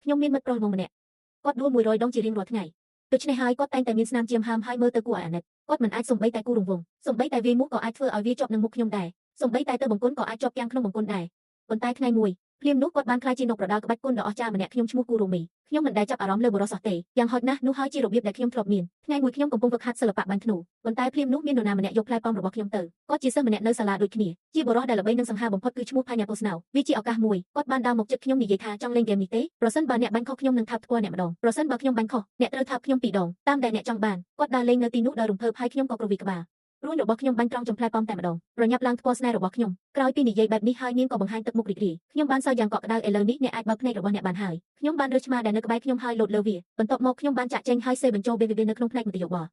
ខ្ញុំមានមិត្តប្រុសម្នាក់គាត់ដួល100ដងជារៀងរាល់ថ្ងៃដូច្នេះហើយគាត់តែងតែមានស្នាមជាមហើមហើយមើលទៅគួរឲ្យអាណិតគាត់មិនអាចសំបីតែគូរង្វង់សំបីតែវាយមុខក៏អាចធ្វើឲ្យវាជាប់នឹងមុខខ្ញុំដែរសំបីតែទៅបង្គន់ក៏អាចជាប់គាំងក្នុងបង្គន់ដែរប៉ុន្តែថ្ងៃមួយភ្លាមនោះគាត់បានក្លាយជានกប្រដាល់ក្បាច់គុណដ៏អស្ចារ្យម្នាក់ខ្ញុំឈ្មោះគូរ៉ូមីខ្ញុំមិនដែលចាប់អារម្មណ៍លើបុរសសោះទេយ៉ាងហោចណាស់នោះហើយជារបៀបដែលខ្ញុំធ្លាប់មានថ្ងៃមួយខ្ញុំកំពុងហ្វឹកហាត់សិល្បៈបាញ់ធ្នូប៉ុន្តែភ្លាមនោះមាននរណាម្នាក់យកផ្លែប៉ោមរបស់ខ្ញុំទៅគាត់ជាសិស្សម្នាក់នៅសាលាដូចគ្នាជាបុរសដែលល្បីនិងសង្ហាបំផុតគឺឈ្មោះផាញ៉ាប៉ូស្នោវាជាឱកាសមួយគាត់បានដើរមកជិតខ្ញុំនិយាយថាចង់លេងហ្គេមនេះទេប្រសិនបើអ្នកបាញ់ខុសខ្ញុំនឹងថាបថ្ពាល់អ្នកម្ដងប្រសិនបើខ្ញុំបាញ់ខុសអ្នកត្រូវថាបខ្ញុំពីរដងតាមដែលអ្នកចង់បានគាត់ដើរលេងនៅទីនោះដោយរំភើបហើយខ្ញុំក៏គ្រវីក្បាលរួញរបស់ខ្ញុំបាញ់ត្រង់ចំផ្លែប៉ោមតែម្ដងប្រញាប់ឡើងថ្ពាល់ស្នេហ៍របស់ខ្ញុំក្រោយពីនិយាយបែបនេះហើយនាងក៏បង្ហាញទឹកមុខរីករាយខ្ញុំបានសើចយ៉ាងកក់ក្ដៅឥឡូវនេះអ្នកអាចបើកភ្នែករបស់អ្នកបានហើយខ្ញុំបានរើសឆ្មាដែលនៅក្បែរខ្ញុំហើយលោតលើវាបន្ទាប់មកខ្ញុំបានចាក់ចេញហើយសេបញ្ចូល BVB នៅក្នុងផ្នែកមតិយោបល់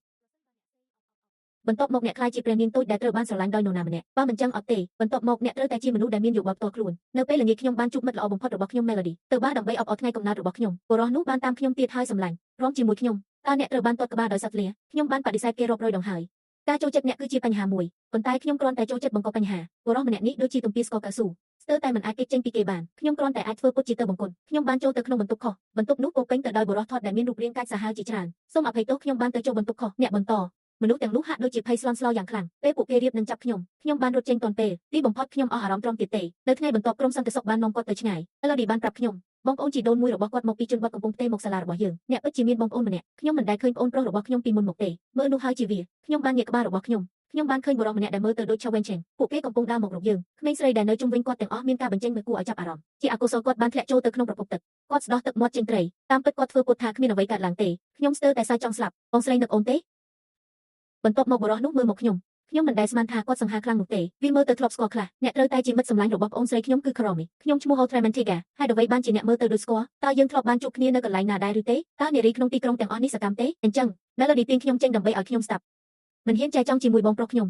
បន្ទាប់មកអ្នកក្លាយជាព្រះនាងតូចដែលត្រូវបានស្រឡាញ់ដោយនរណាម្នាក់បើមិនចឹងអត់ទេបន្ទាប់មកអ្នកត្រូវតែជាមនុស្សដែលមានយោបល់ផ្ទាល់ខ្លួននៅពេលល្ងាចខ្ញុំបានជួបមិត្តល្អបំផុតរបស់ខ្ញុំ Melody ទៅបាដើម្បីអបអរថ្ងៃកំណើតរបស់ខ្ញុំបុរសនោះបានតាមខ្ញុំទៀតហើយសម្លាញ់រំជាមួយខ្ញុំតើអ្នកត្រូវបានទាត់ក្បាលដោយសត្វលាខ្ញុំបានបដិសេធគេរាប់រយដងហើយការចូលចិត្តអ្នកគឺជាបញ្ហាមួយប៉ុន្តែខ្ញុំគ្រាន់តែចូលចិត្តបង្កបញ្ហាបុរសម្នាក់នេះដូចជាទំពាស្ករកៅស៊ូស្ទើរតែមិនអាចគេចចេញពីគេបានខ្ញុំគ្រាន់តែអាចធ្វើពុតជាទៅបង្គន់ខ្ញុំបានចូលទៅក្នុងបន្ទប់ខុសបន្ទប់នោះពោពេញទៅដោយបុរសថតដែលមានរូបរាងកាចសាហាវជាច្រើនសូមអភ័យទោសខ្ញុំបានទៅចូលបន្ទប់ខុសអ្នកបន្តមនុស្សទាំងនោះហាក់ដូចជាភ័យស្លន់ស្លោយ៉ាងខ្លាំងពេលពួកគេរៀបនឹងចាប់ខ្ញុំខ្ញុំបានរត់ចេញទាន់ពេលទីបំផុតខ្ញុំអស់អារម្មណ៍ទ្រាំទៀតទេនៅថ្ងៃបន្ទាប់ក្រុមសន្តិសុខបាននាំគាត់ទៅឆ្ងាយ Elodie បានប្រាប់ខ្ញុំបងប្អូនជីដូនមួយរបស់គាត់មកពីជនបទកំពុងផ្ទេរមកសាលារបស់យើងអ្នកពិតជាមានបងប្អូនម្នាក់ខ្ញុំមិនដែលឃើញប្អូនប្រុសរបស់ខ្ញុំពីមុនមកទេមើលនោះហើយជាវាខ្ញុំបានងាកក្បាលរបស់ខ្ញុំខ្ញុំបានឃើញបុរសម្នាក់ដែលមើលទៅដូច Chow Wen-cheng ពួកគេកំពុងដើរមករកយើងក្មេងស្រីដែលនៅជុំវិញគាត់ទាំងអស់មានការបញ្ចេញមើលគួរឲ្យចាប់អារម្មណ៍ជាអកុសលគាត់បានធ្លាក់ចូលទៅក្នុងប្រភពទឹកគាត់ស្ដោះទឹកមាត់ចេញត្រីតាមពិតគាត់ធ្វើពុតថាគ្មានអ្វីកើតឡើងទេខ្ញុំស្ទើរតែសើចចង់ស្លាប់បងស្រីនឹកអូនទេបន្ទាប់មកបុរសនោះមើលមកខ្ញុំខ្ញុំមិនដែលស្មានថាគាត់សង្ហាខ្លាំងនោះទេវាមើលទៅធ្លាប់ស្គាល់ខ្លះអ្នកត្រូវតែជាមិត្តសម្លាញ់របស់ប្អូនស្រីខ្ញុំគឺ Karomi ខ្ញុំឈ្មោះ Ultramantiga ហើយអ្វីបានជាអ្នកមើលទៅដូចស្គាល់តើយើងធ្លាប់បានជួបគ្នានៅកន្លែងណាដែរឬទេតើនារីក្នុងទីក្រុងទាំងអស់នេះសកម្មទេអញ្ចឹង Melody ទាញខ្ញុំចេញដើម្បីឲ្យខ្ញុំស្ដាប់មិនហ៊ានចែចង់ជាមួយបងប្រុសខ្ញុំ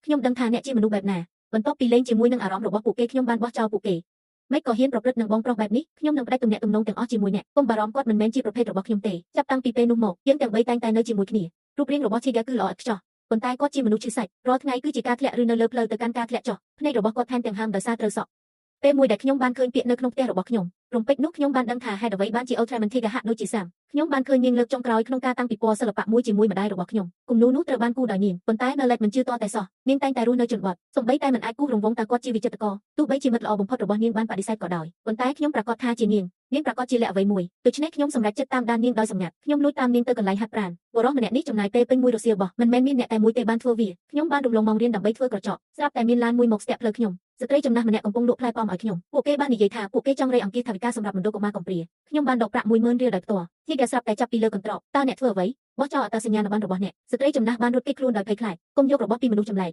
ខ្ញុំដឹងថាអ្នកជាមនុស្សបែបណាបន្ទាប់ពីលេងជាមួយនឹងអារម្មណ៍របស់ពួកគេខ្ញុំបានបោះចោលពួកគេមិនក៏ហ៊ានប្រព្រឹត្តនឹងបងប្រុសបែបនេះខ្ញុំនឹងផ្ដាច់ទំនាក់ទំនងទាំងអស់ជាមួយអ្នកកុំបារម្ភគាត់មិនមែនជាប្រភេទរបស់ខ្ញុំទេចាប់តាំងពីពេលនោះមកយើងទាំងបីតែងតែនៅជាមួយគ្នារូបរាងរបស់ Tiga គឺល្អឥតខ្ចោះប៉ុន្តែគាត់ជាមនុស្សឈឺសាច់រាល់ថ្ងៃគឺជាការធ្លាក់ឬនៅលើផ្លូវទៅកាន់ការធ្លាក់ចុះភ្នែករបស់គាត់ថែមទាំងហើមដោយសារត្រូវសក់ពេលមួយដែលខ្ញុំបានឃើញពាក្យនៅក្នុងផ្ទះរបស់ខ្ញុំរំពេចនោះខ្ញុំបានដឹងថាហេតុអ្វីបានជា Ultraman Tiga ហាក់ដូចជាសាំខ្ញុំបានឃើញនាងលើកចុងក្រោយក្នុងការតាំងពិព័រណ៍សិល្បៈមួយជាមួយម្ដាយរបស់ខ្ញុំគំនូរនោះត្រូវបានគូរដោយនាងប៉ុន្តែនៅលេតមិនជឿតតែសោះនាងតែងតែរស់នៅជនបទសូម្បីតែមិនអាចគូសរង្វង់តើគាត់ជាវិចិត្រករទោះបីជាមិត្តល្អបំផុតរបស់នាងបានបដិសេធក៏ដោយប៉ុន្តែខ្ញុំប្រាកដថាជានាងនាងប្រាកដជាលាក់អ្វីមួយដូច្នេះខ្ញុំសម្រេចចិត្តតាមដាននាងដោយសម្ងាត់ខ្ញុំលួចតាមនាងទៅកន្លែងហាត់ប្រាណបុរសម្នាក់នេះចំណាយពេលពេញមួយរសៀលបោះមិនមែនមានអ្នកតែមួយទេបានធ្វើវាខ្ញុំបានរំលងម៉ោងរៀនដើម្បីធ្វើក្រចកស្រាប់តែមានឡានមួយមកស្ទាក់ផ្លូវខ្ញុំស្ត្រីចំណាស់ម្នាក់កំពុងលក់ផ្លែប៉ោមឲ្យខ្ញុំពួកគេបាននិយាយថាពួកគេចង់រៃអង្គាសថវិកាសម្រាប់មណ្ឌលកុមារកំព្រាខ្ញុំបានដកប្រាក់10000រៀលដោយផ្ទាល់ Tiga ស្រាប់តែចាប់ពីលើកន្ត្រកតើអ្នកធ្វើអ្វីបោះចោលអត្តសញ្ញាណប័ណ្ណរបស់អ្នកស្ត្រីចំណាស់បានរត់គេចខ្លួនដោយភ័យខ្លាចកុំយករបស់ពីមនុស្សចម្លែក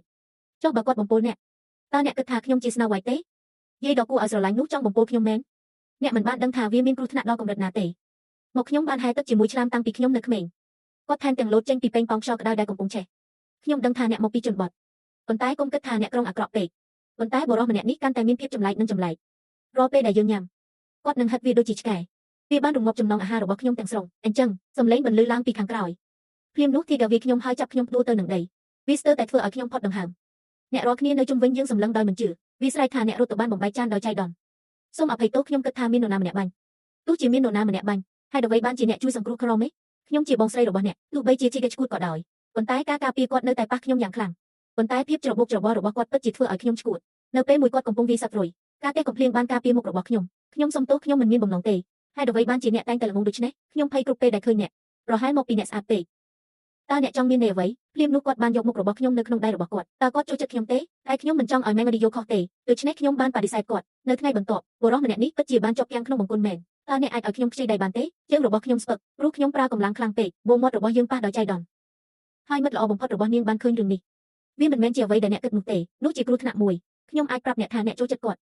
ចុះបើគាត់បំពុលអ្នកតើអ្នកគិតថាខ្ញុំជា Snow White ទេយាយដ៏គួរឲ្យស្រឡាញ់នោះចង់បំពុលខ្ញុំមែនអ្នកមិនបានដឹងថាវាមានគ្រោះថ្នាក់ដល់កម្រិតណាទេមកខ្ញុំបានហែទឹកជាមួយឆ្លាមតាំងពីខ្ញុំនៅក្មេងគាត់ថែមទាំងលោតចេញពីប៉េងប៉ោងខ្យល់ក្តៅដែលកំពុងឆេះខ្ញុំដឹងថាអ្នកមកពីជនបទប៉ុន្តែកុំគិតថាអ្នកក្រុងអាក្រក់ពេកប៉ុន្តែបុរសម្នាក់នេះកាន់តែមានភាពចម្លែកនិងចម្លែករាល់ពេលដែលយើងញ៉ាំគាត់នឹងហិតវាដូចជាឆ្កែវាបានរងាប់ចំណង់អាហាររបស់ខ្ញុំទាំងស្រុងអញ្ចឹងសំឡេងបន្លឺឡើងពីខាងក្រោយភ្លាមនោះ Tiga វាខ្ញុំហើយចាប់ខ្ញុំផ្ដួលទៅនឹងដីវាស្ទើរតែធ្វើឲ្យខ្ញុំផុតដង្ហើមអ្នករាល់គ្នានៅជុំវិញយើងសម្លឹងដោយមិនជឿវាស្រែកថាអ្នករត់ទៅបានបំបែកចានដោយចៃដន្យសូមអភ័យទោសខ្ញុំគិតថាមាននរណាម្នាក់បាញ់ទោះជាមាននរណាម្នាក់បាញ់ហើយអ្វីបានជាអ្នកជួយសង្គ្រោះក្រុមឯងខ្ញុំជាបងស្រីរបស់អ្នកទោះបីជា Tiga ឈួតក៏ដោយប៉ុន្តែការការពារគាត់នៅតែប៉ះខ្ញុំយ៉ាងខ្លាំងប៉ុន្តែភាពច្របូកច្របល់របស់គាត់ពិតជាធ្វើឲ្យខ្ញុំឈួតនៅពេលមួយគាត់កំពុងវាយសត្វរុយការទះកំភ្លៀងបានការពារមុខរបស់ខ្ញុំខ្ញុំសុំទោសខ្ញុំមិនមានបំណងទេហើយអ្វីបានជាអ្នកតែងតែល្ងង់ដូច្នេះខ្ញុំភ័យគ្រប់ពេលដែលឃើញអ្នកប្រហែលមកពីអ្នកស្អាតពេកតើអ្នកចង់មានន័យអ្វីភ្លាមនោះគាត់បានយកមុខរបស់ខ្ញុំនៅក្នុងដៃរបស់គាត់តើគាត់ចូលចិត្តខ្ញុំទេតែខ្ញុំមិនចង់ឲ្យ Melody យល់ខុសទេដូច្នេះខ្ញុំបានបដិសេធគាត់នៅថ្ងៃបន្ទាប់បុរសម្នាក់នេះពិតជាបានជាប់គាំងក្នុងបង្គន់មែនតើអ្នកអាចឲ្យខ្ញុំខ្ចីដៃបានទេជើងរបស់ខ្ញុំស្ពឹកព្រោះខ្ញុំប្រើកម្លាំងខ្លាំងពេកបូមមាត់របស់យើងប៉ះដោយចៃដន្យហើយមិត្តល្អបំផុតរបស់នាងបានឃើញរឿងនេះវាមិនមែនជាអ្វីដែលអ្នកគិតនោះទេនោះជាគ្រោះថ្នាក់មួយខ្ញុំអាចប្រាប់អ្នកថាអ្នកចូលចិត្តគាត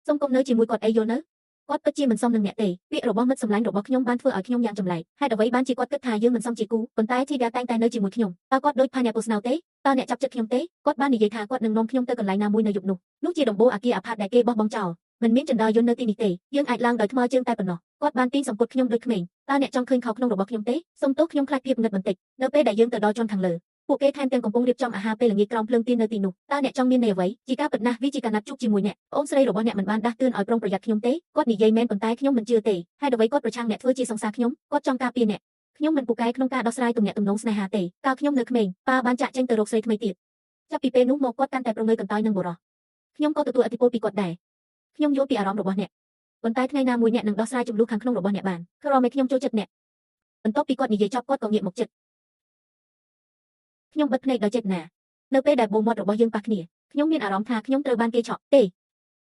់សូមកុំនៅជាមួយគាត់អីយល់នៅគាត់ពិតជាមិនសមនឹងអ្នកទេពាក្យរបស់មិត្តសម្លាញ់របស់ខ្ញុំបានធ្វើឲ្យខ្ញុំយ៉ាងចម្លែកហេតុអ្វីបានជាគាត់គិតថាយើងមិនសមជាគូប៉ុន្តែ Tiga តែងតែនៅជាមួយខ្ញុំតើគាត់ដូចផាញ៉ាពូស្នោទេតើអ្នកចាប់ចិត្តខ្ញុំទេគាត់បាននិយាយថាគាត់នឹងនាំខ្ញុំទៅកន្លែងណាមួយនៅយប់នោះនោះជាដំបូលអគារអាផាតដែលគេបោះបង់ចោលមិនមានចណ្ដាលយន្តនៅទីនេះទេយើងអាចឡើងដោយថ្មើរជើងតែប៉ុណ្ណោះគាត់បានទាញសម្ពុតខ្ញុំដូចក្មេងតើអ្នកចង់ឃើញខោក្នុងរបស់ខ្ញុំទេសូមទោសខ្ញុំខ្លាចភាពងឹតបន្តិចនៅពេលដែលយើងទៅដល់ជាន់ខាងលើ ពួកគេថែមទាំងកំពុងរៀបចំអាហារពេលល្ងាចក្រោមភ្លើងទៀននៅទីនោះតើអ្នកចង់មានន័យអ្វីជាការពិតណាស់វាជាការណាត់ជួបជាមួយអ្នកអូនស្រីរបស់អ្នកមិនបានដាស់តឿនឲ្យប្រុងប្រយ័ត្នខ្ញុំទេគាត់និយាយមែនប៉ុន្តែខ្ញុំមិនជឿទេហេតុអ្វីគាត់ប្រឆាំងអ្នកធ្វើជាសង្សារខ្ញុំគាត់ចង់ការពារអ្នកខ្ញុំមិនពូកែក្នុងការដោះស្រាយទំនាក់ទំនងស្នេហាទេកាលខ្ញុំនៅក្មេងប៉ាបានចាក់ចេញទៅរកស្រីថ្មីទៀតចាប់ពីពេលនោះមកគាត់កាន់តែប្រងើយកន្តើយនឹងបុរសខ្ញុំក៏ទទួលឥទ្ធិពលពីគាត់ដែរខ្ញុំយល់ពីអារម្មណ៍របស់អ្នកប៉ុន្តែថ្ងៃណាមួយអ្នកនឹងដោះស្រាយជម្លោះខាងក្នុងរបស់អ្នកបានក្រមឲ្យខ្ញុំចូលចិត្តអ្នកបន្ទាប់ពីគាត់និយាយចប់គាត់ក៏ងាកមកចិត្តខ្ញុំបិទភ្នែកដោយចេតនានៅពេលដែលបូមមាត់របស់យើងប៉ះគ្នាខ្ញុំមានអារម្មណ៍ថាខ្ញុំត្រូវបានគេឆក់ទេ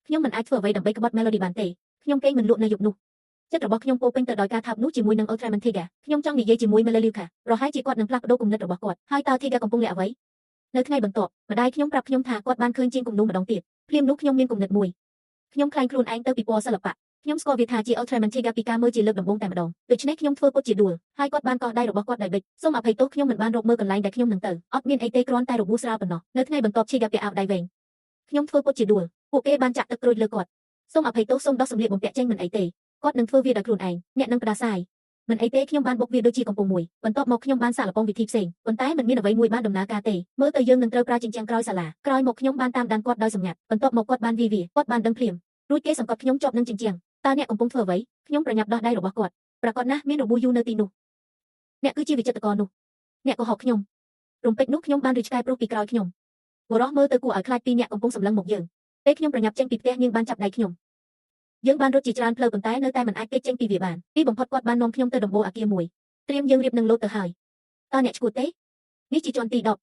ខ្ញុំមិនអាចធ្វើអ្វីដើម្បីក្បត់ Melody បានទេខ្ញុំគេងមិនលក់នៅយប់នោះចិត្តរបស់ខ្ញុំពោពេញទៅដោយការថើបនោះជាមួយនឹង Ultraman Tiga ខ្ញុំចង់និយាយជាមួយ Melaleuca ប្រហែលជាគាត់នឹងផ្លាស់ប្ដូរគំនិតរបស់គាត់ហើយតើ Tiga កំពុងលាក់អ្វីនៅថ្ងៃបន្ទាប់ម្ដាយខ្ញុំប្រាប់ខ្ញុំថាគាត់បានឃើញជាងគំនូម្ដងទៀតភ្លាមនោះខ្ញុំមានគំនិតមួយខ្ញុំខ្លាញ់ខ្លួនឯងទៅពីពណ៌សិល្បៈខ្ញុំស្គាល់វាថាជា Ultraman Tiga ពីការមើលជាលើកដំបូងតែម្ដងដូច្នេះខ្ញុំធ្វើពុតជាដួលហើយគាត់បានកោះដៃរបស់គាត់ដោយបិចសូមអភ័យទោសខ្ញុំមិនបានរកមើលកន្លែងដែលខ្ញុំនឹងទៅអត់មានអីទេគ្រាន់តែរបួសស្រាលប៉ុណ្ណោះនៅថ្ងៃបន្ទាប់ Tiga ពាក់អាវដៃវែងខ្ញុំធ្វើពុតជាដួលពួកគេបានចាក់ទឹកក្រូចលើគាត់សូមអភ័យទោសសូមដោះសម្លៀកបំពាក់ចេញមិនអីទេគាត់នឹងធ្វើវាដោយខ្លួនឯងអ្នកនឹងផ្ដាសាយមិនអីទេខ្ញុំបានបុកវាដូចជាកំពុងមួយបន្ទាប់មកខ្ញុំបានសាកល្បងវិធីផ្សេងប៉ុន្តែមិនមានអ្វីមួយបានដំណើរការទេមើលទៅយើងនឹងត្រូវប្រើជញ្ជាំងក្រោយសាលាក្រោយមកខ្ញុំបានតាមដានគាត់ដោយសម្ងាត់បន្ទាប់មកគាត់បានវាវាគាត់បានដឹងភ្លាមរួចគេសង្កត់ខ្ញុំជាប់នឹងជញ្ជាំងតើអ្នកកំពុងធ្វើអ្វីខ្ញុំប្រញាប់ដោះដៃរបស់គាត់ប្រាកដណាស់មានរបួសយូរនៅទីនោះអ្នកគឺជាវិចិត្រករនោះអ្នកកុហកខ្ញុំរំពេចនោះខ្ញុំបានឬឆ្កែព្រុសពីក្រោយខ្ញុំបុរសមើលទៅគួរឲ្យខ្លាចពីអ្នកកំពុងសម្លឹងមកយើងពេលខ្ញុំប្រញាប់ចេញពីផ្ទះនាងបានចាប់ដៃខ្ញុំយើងបានរត់ជាច្រើនផ្លូវប៉ុន្តែនៅតែមិនអាចគេចចេញពីវាបានទីបំផុតគាត់បាននាំខ្ញុំទៅដំបូលអគារមួយត្រៀមយើងរៀបនឹងលោតទៅហើយតើអ្នកឈួតទេនេះជាជាន់ទី10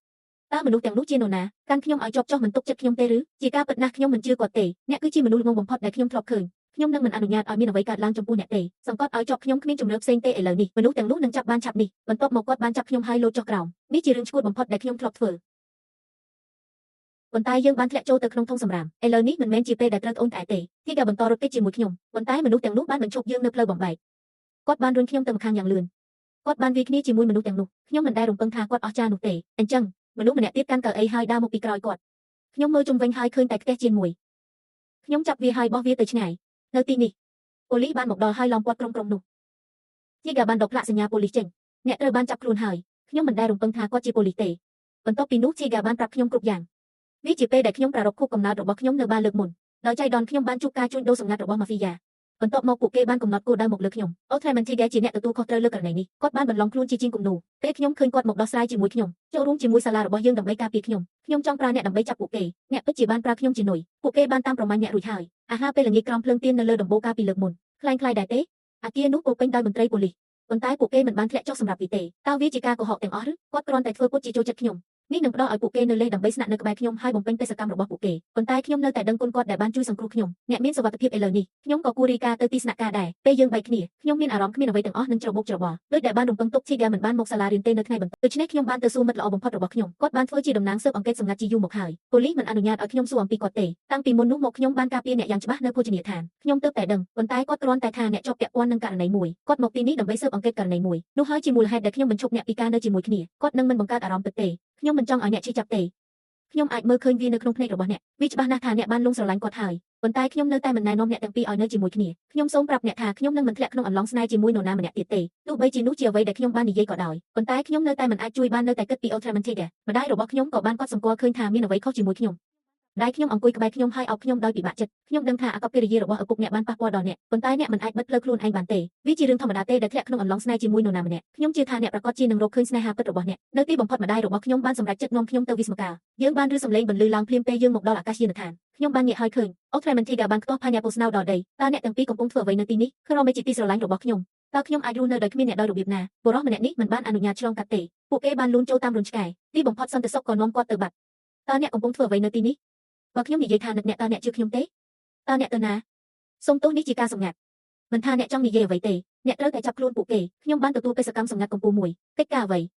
តើមនុស្សទាំងនោះជានរណាកាន់ខ្ញុំឲ្យជាប់ចុះមិនទុកចិត្តខ្ញុំទេឬជាការពិតណាស់ខ្ញុំមិនជឿគាត់ទេអ្នកគឺជាមនុស្សល្ងងបំផុតដែលខ្ញុំធ្លាប់ឃើញខ្ញុំនឹងមិនអនុញ្ញាតឲ្យមានអ្វីកើតឡើងចំពោះអ្នកទេសង្កត់ឲ្យជាប់ខ្ញុំគ្មានជំរឿផ្សេងទេឥឡូវនេះមនុស្សទាំងនោះនឹងចាប់បានឆាប់នេះបន្ទាប់មកគាត់បានចាប់ខ្ញុំហើយលោតចុះក្រោមនេះជារឿងឈួតបំផុតដែលខ្ញុំធ្លាប់ធ្វើប៉ុន្តែយើងបានធ្លាក់ចូលទៅក្នុងធុងសំរាមឥឡូវនេះមិនមែនជាពេលដែលត្រូវត្អូញត្អែទេធីកាបន្តរត់គេចជាមួយខ្ញុំប៉ុន្តែមនុស្សទាំងនោះបានបញ្ឈប់យើងនៅផ្លូវបំបែកគាត់បានរុញខ្ញុំទៅម្ខាងយ៉ាងលឿនគាត់បានវាយគ្នាជាមួយមនុស្សទាំងនោះខ្ញុំមិនដែលរំពឹងថាគាត់អស្ចារ្យនោះទេអញ្ចឹងមនុស្សម្នាក់ទៀតកាន់កៅអីហើយដើរមកពីក្រោយគាត់ខ្ញុំមើលជុំវិញហើយឃើញតែខ្ទះចៀនមួយខ្ញុំចាប់វាហើយបោះវាទៅឆ្ងាយនៅទីនេះប៉ូលីសបានមកដល់ហើយឡោមព័ទ្ធក្រុមនោះធីកាបានដកផ្លាកសញ្ញាប៉ូលីសចេញអ្នកត្រូវបានចាប់ខ្លួនហើយខ្ញុំមិនដែលរំពឹងថាគាត់ជាប៉ូលីសទេបន្ទាប់ពីនោះធីកាបានប្រាប់ខ្ញុំគ្រប់យ៉ាងនេះជាពេលដែលខ្ញុំប្រារព្ធខួបកំណើតរបស់ខ្ញុំនៅបានលើកមុនដោយចៃដន្យខ្ញុំបានជួបការជួញដូរសម្ងាត់របស់ម៉ាហ្វីយ៉ាបន្ទាប់មកពួកគេបានកំណត់គោលដៅមកលើខ្ញុំ Ultraman Tiga ជាអ្នកទទួលខុសត្រូវលើករណីនេះគាត់បានបន្លំខ្លួនជាជាងគំនូពេលខ្ញុំឃើញគាត់មកដោះស្រាយជាមួយខ្ញុំចូលរួមជាមួយសាលារបស់យើងដើម្បីការពារខ្ញុំខ្ញុំចង់ប្រើអ្នកដើម្បីចាប់ពួកគេអ្នកពិតជាបានប្រើខ្ញុំជានុយពួកគេបានតាមប្រមាញ់អ្នករួចហើយអាហារពេលល្ងាចក្រោមភ្លើងទៀននៅលើដំបូលកាលពីលើកមុនคล้ายៗដែរទេអាគារនោះពោពេញដោយមន្ត្រីប៉ូលីសប៉ុន្តែពួកគេមិនបានធ្លាក់ចុះសម្រាប់វាទេតើវាជាការកុហកទាំងអស់ឬគាត់គ្រាន់តែធ្វើពុតជាចូលចិត្តខ្ញុំនេះនឹងផ្ដល់ឲ្យពួកគេនៅលេសដើម្បីស្នាក់នៅក្បែរខ្ញុំហើយបំពេញបេសកកម្មរបស់ពួកគេប៉ុន្តែខ្ញុំនៅតែដឹងគុណគាត់ដែលបានជួយសង្គ្រោះខ្ញុំអ្នកមានសុវត្ថិភាពឥឡូវនេះខ្ញុំក៏គួររាយការណ៍ទៅទីស្នាក់ការដែរពេលយើងបែកគ្នាខ្ញុំមានអារម្មណ៍គ្មានអ្វីទាំងអស់នឹងច្របូកច្របល់ដោយដែលបានរំពឹងទុក Tiga មិនបានមកសាលារៀនទេនៅថ្ងៃបន្ទាប់ដូច្នេះខ្ញុំបានទៅសួរមិត្តល្អបំផុតរបស់ខ្ញុំគាត់បានធ្វើជាតំណាងស៊ើបអង្កេតសម្ងាត់ជាយូរមកហើយប៉ូលីសមិនអនុញ្ញាតឲ្យខ្ញុំសួរអំពីគាត់ទេតាំងពីមុននោះមកខ្ញុំបានការពារអ្នកយ៉ាងច្បាស់នៅភោជនីយដ្ឋានខ្ញុំទើបតែដឹងប៉ុន្តែគាត់គ្រាន់តែថាអ្នកជាប់ពាក់ព័ន្ធនឹងករណីមួយគាត់មកទីនេះដើម្បីស៊ើបអង្កេតករណីមួយនោះហើយជាមូលហេតុដែលខ្ញុំបញ្ឈប់អ្នកពីការនៅជាមួយគ្នាគាត់នឹងមិនបង្កើតអារម្មណ៍ពិតទេខ្ញុំមិនចង់ឲ្យអ្នកឈឺចាប់ទេខ្ញុំអាចមើលឃើញវានៅក្នុងភ្នែករបស់អ្នកវាច្បាស់ណាស់ថាអ្នកបានលងស្រឡាញ់គាត់ហើយប៉ុន្តែខ្ញុំនៅតែមិនណែនាំអ្នកទាំងពីរឲ្យនៅជាមួយគ្នាខ្ញុំសូមប្រាប់អ្នកថាខ្ញុំនឹងមិនធ្លាក់ក្នុងអន្លង់ស្នេហ៍ជាមួយនរណាម្នាក់ទៀតទេទោះបីជានោះជាអ្វីដែលខ្ញុំបាននិយាយក៏ដោយប៉ុន្តែខ្ញុំនៅតែមិនអាចជួយបាននៅតែគិតពី Ultraman Tiga ម្ដាយរបស់ខ្ញុំក៏បានកត់សម្គាល់ឃើញថាមានអ្វីខុសជាមួយខ្ញុំម្ដាយខ្ញុំអង្គុយក្បែរខ្ញុំហើយអោបខ្ញុំដោយពិបាកចិត្តខ្ញុំដឹងថាអាកប្បកិរិយារបស់ឪពុកអ្នកបានប៉ះពាល់ដល់អ្នកប៉ុន្តែអ្នកមិនអាចបិទផ្លូវខ្លួនឯងបានទេវាជារឿងធម្មតាទេដែលធ្លាក់ក្នុងអន្លង់ស្នេហ៍ជាមួយនរណាម្នាក់ខ្ញុំជឿថាអ្នកប្រាកដជានឹងរកឃើញស្នេហាពិតរបស់អ្នកនៅទីបំផុតម្ដាយរបស់ខ្ញុំបានសម្រេចចិត្តនាំខ្ញុំទៅវិស្មកាលយើងបានឮសំឡេងបន្លឺឡើងភ្លាមពេលយើងមកដល់អាកាសយានដ្ឋានខ្ញុំបានងាកហើយឃើញ Ultraman Tiga បានខ្ទាស់ផាញាពូស្នោដល់ដីតើអ្នកទាំងពីរកំពុងធ្វើអ្វីនៅទីនេះក្រុមជាទីស្រឡាញ់របស់ខ្ញុំតើខ្ញុំអាចរស់នៅដោយគ្មានអ្នកដោយរបៀបណាបុរសម្នាក់នេះមិនបានអនុញ្ញាតឆ្លងកាត់ទេពួកគេបានលូនចូលតាមរន្ធឆ្កែទីបំផុតសន្តិសុខក៏នាំគាត់ទៅបាត់តើអ្នកកំពុងធ្វើអ្វីនៅទីនេះបើខ្ញុំនិយាយថានឹកអ្នកតើអ្នកជឿខ្ញុំទេតើអ្នកទៅណាសូមទោសនេះជាការសម្ងាត់មិនថាអ្នកចង់និយាយអ្វីទេអ្នកត្រូវតែចាប់ខ្លួនពួកគេខ្ញុំបានទទួលបេសកកម្មសម្ងាត់កំពូលមួយកិច្ចការអ្វី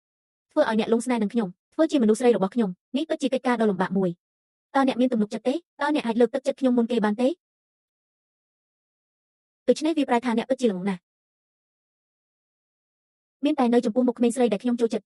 ធ្វើឲ្យអ្នកលងស្នេហ៍នឹងខ្ញុំធ្វើជាមនុស្សស្រីរបស់ខ្ញុំនេះពិតជាកិច្ចការដ៏លំបាកមួយតើអ្នកមានទំនុកចិត្តទេតើអ្នកអាចលើកទឹកចិត្តខ្ញុំមុនគេបានទេដូច្នេះវាប្រែថាអ្នកពិតជាល្ងងណាស់មានតែនៅចំពោះមុខក្មេងស្រីដែលខ្ញុំចូលចិត្ត